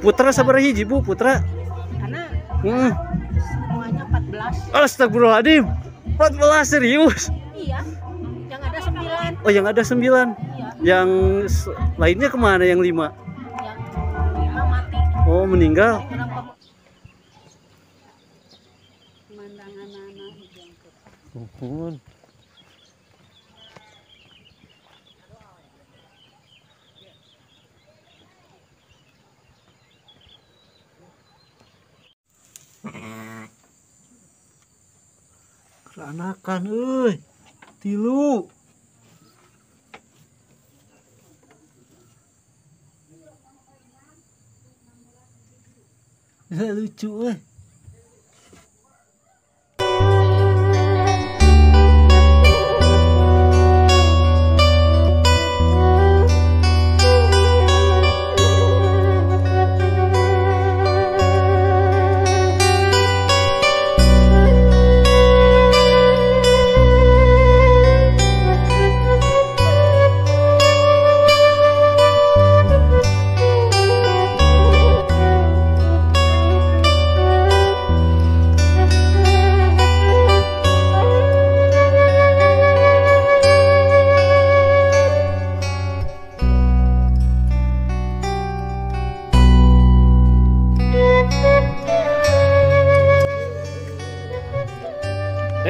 Putra sabaraha hiji Bu putra? Karena semuanya 14. Astagfirullahaladzim. 14 serius? Iya. Yang ada 9. Oh, yang ada 9. Iya. Yang lainnya kemana yang 5? Yang 5 mati. Oh, meninggal. Pemandangan anak Nuhun. Keranakan euy. Tilu. Lucu euy.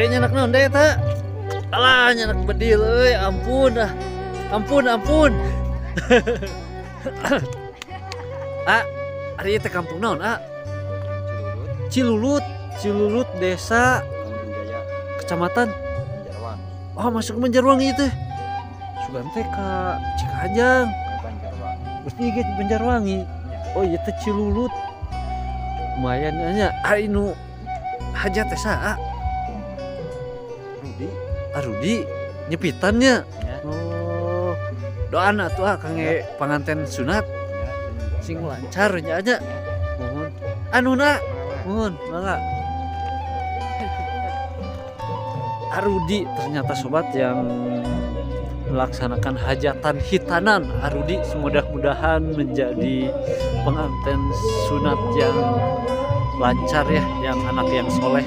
Nyanak naon deui eta? Alah nyanak bedil euy, ampun ah. Ampun, ampun. Ah, ari ieu teh kampung naon, ah? Cilulut. Cilulut desa Kampung Jaya, kecamatan Banjarwangi. Oh, masuk ke Banjarwangi ieu teh. Sugan teh ka Cikajang. Banjarwangi. Mesti ge Banjarwangi. Oh, ieu teh Cilulut. Lumayan nya ari nu hajat teh saha? Rudi. Ah, Rudi nyepitannya. Ya. Oh, doana atuh ah kangge panganten sunat Ya, sing lancar nya aja. Mohon. Anuna, mohon, mangga. Arudi ternyata sobat yang melaksanakan hajatan hitanan. Arudi semudah-mudahan menjadi pengantin sunat yang lancar ya, yang anak yang soleh.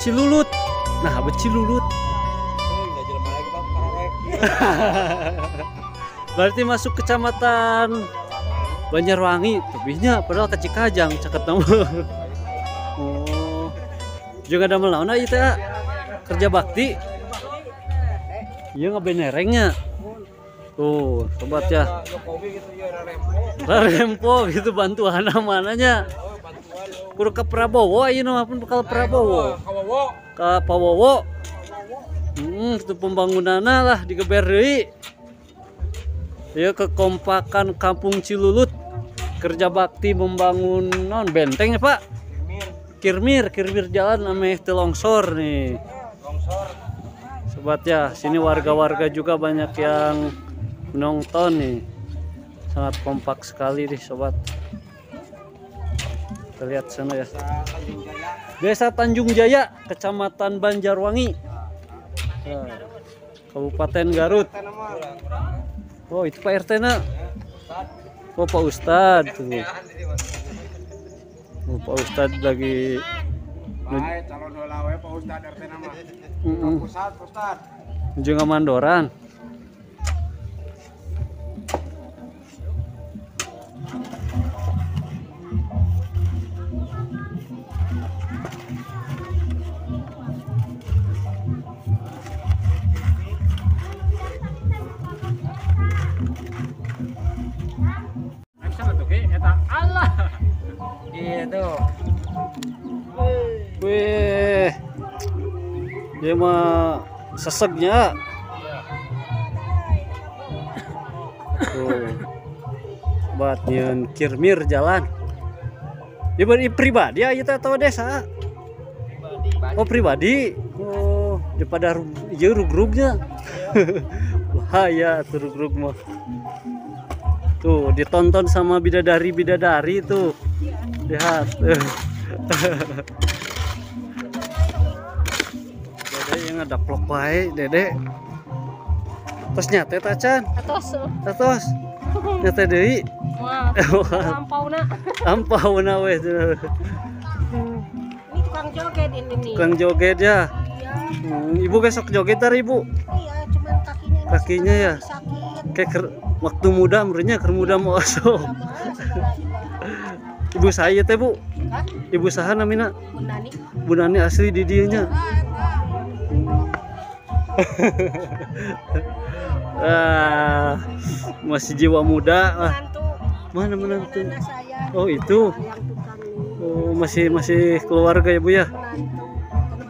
Cilulut. Nah, apa Cilulut? Berarti masuk kecamatan Banjarwangi, tebihnya padahal ke Cikajang caket nama. Oh. Juga ada melawan ieu teh kerja bakti. Ieu ngabenerengnya. Tuh, sobat ya. Rarempo gitu bantuan mananya. Kudu ke Prabowo ayeuna mah pun bekal Prabowo. Ke Pawowo. Itu pembangunanna lah digeber deui. Ya kekompakan Kampung Cilulut kerja bakti membangun non benteng ya Pak. Kirmir, kirmir jalan ameh teu longsor nih. Sobat ya, sini warga-warga juga banyak yang menonton nih. Sangat kompak sekali nih sobat. Kita lihat sana ya. Desa Tanjung Jaya, Kecamatan Banjarwangi, Kabupaten Garut. Oh, itu Pak RT na. Oh, Pak Ustad tuh. Oh, Pak Ustad lagi. Baik, calon heula we Pak Ustad RT na mah. Pusat, Ustad. Jeung mandoran. Gitu. Wih, dia mah sesegnya. Tuh, buat nyeun kirmir jalan. Ya beri pribadi ya itu atau desa? Pribadi. Oh pribadi. Oh, daripada ieu rugrugnya. Bahaya tuh rugrug mah. Tuh ditonton sama bidadari-bidadari tuh. Lihat. Dede yang ada plok wae, Dede. Tos nyate tacan. Atos. Atos. Nyate deui. Wah. Ampauna. Ampauna we. Ini tukang joget ini nih. Tukang joget ya. Iya. Ibu besok joget tar Ibu. Iya, cuman kakinya. Kakinya ya. Sakit. Kayak waktu muda merenya keur muda mau osok. Ibu saya teh Bu. Hah? Ibu saha namina? Bu Nani. Bu Nani asli di dieu nya. Ah, masih jiwa muda lah. Mana menantu? Oh itu. Oh, masih keluarga ya Bu ya?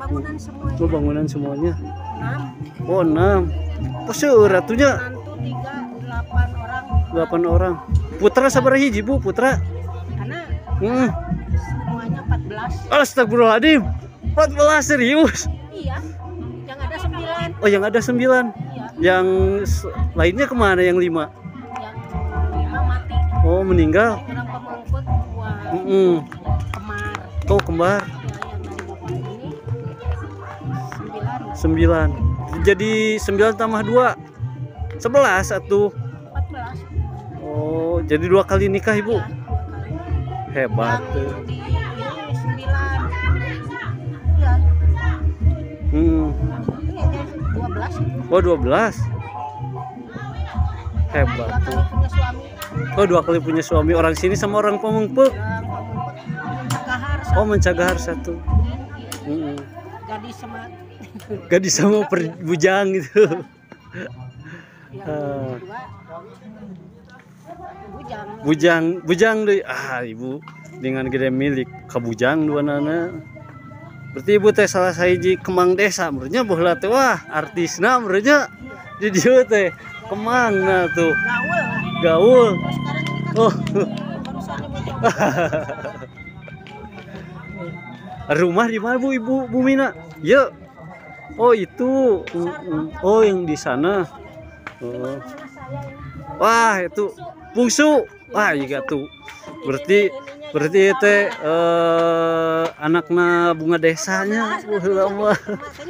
Bangunan semuanya. Oh, bangunan semuanya. 6. Oh 6. Oh seueur atunya. Menantu 3, 8 orang. 8 orang. Putra sabaraha hiji Bu? Putra? Semuanya 14. Astagfirullahaladzim, 14 serius? Iya, yang ada 9. Oh, yang ada 9. Iya. Yang lainnya kemana yang 5? Yang 5 mati. Oh, meninggal. Orang Pemungkut 2. Kembar. Oh, kembar. Ya, yang dari bapak ini 9. 9. Jadi 9 tambah 2 11 atuh. 14. Oh, jadi 2 kali nikah Ibu? Iya. Hebat tuh. Yang di ini 9. Ya. Ini 12. Oh, 12. Hebat 2 tuh. Kali punya suami. Oh, 2 kali punya suami, orang sini sama orang Pamengpeuk. Orang Pamengpeuk Mencagahar. Oh, Mencagahar satu. Gadis sama gadis sama bujang gitu. Yang kedua bujang. Bujang, bujang deh. Ah, Ibu dengan gede milik kabujang dua nana. Berarti Ibu teh salah sahiji kemang desa menurutnya bohla teh wah artisna menurutnya di dieu teh kemang nah tuh. Gaul. Gaul. Oh. Rumah di mana Bu Ibu Bu Mina? Ya. Oh, itu. Oh, yang di sana. Oh. Wah, itu bungsu. Wah, iya tuh. Berarti itu anakna bunga desanya. Wah, lama.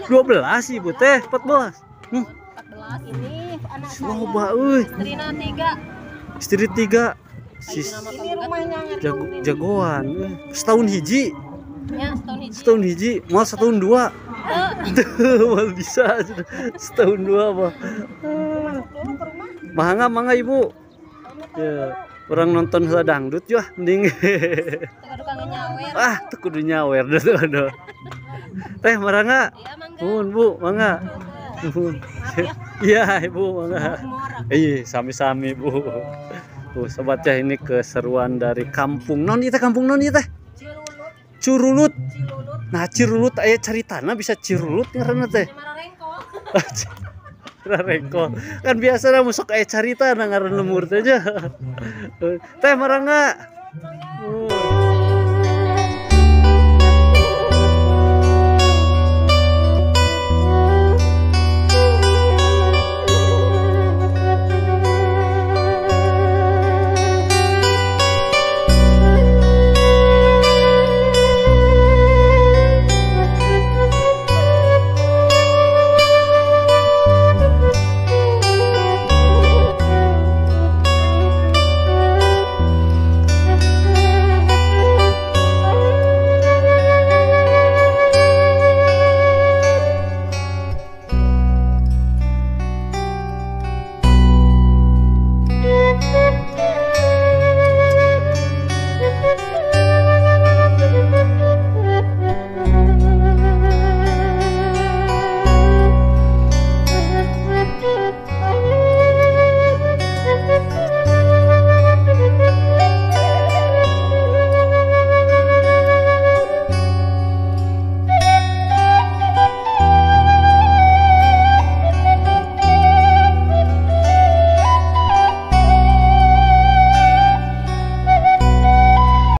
12 Ibu teh, 14. 14 ini anak saya. Loba euy. Istrina 3. Istri 3. Ini rumahnya. Jagoan. Setahun hiji. Ya, setahun hiji. Setahun hiji, mau setahun dua. Mau bisa setahun dua apa. Mangga mangga Ibu. Ya, orang nonton heula dangdut ya mending. Ah, teu kudu nyawer aduh. Teh marangga. Nuhun Bu, mangga. Nuhun. Iya, Ibu mangga. Iya, sami-sami Bu. Tuh sobat ya, ini keseruan dari kampung. Non ieu teh kampung non ieu teh? Curulut. Nah, Cirulut aya caritana bisa Cirulut ngaranna teh. Mararengkol. Kan biasa lah sok aya carita na ngaran lembur teh nya. Teh marangga. Oh.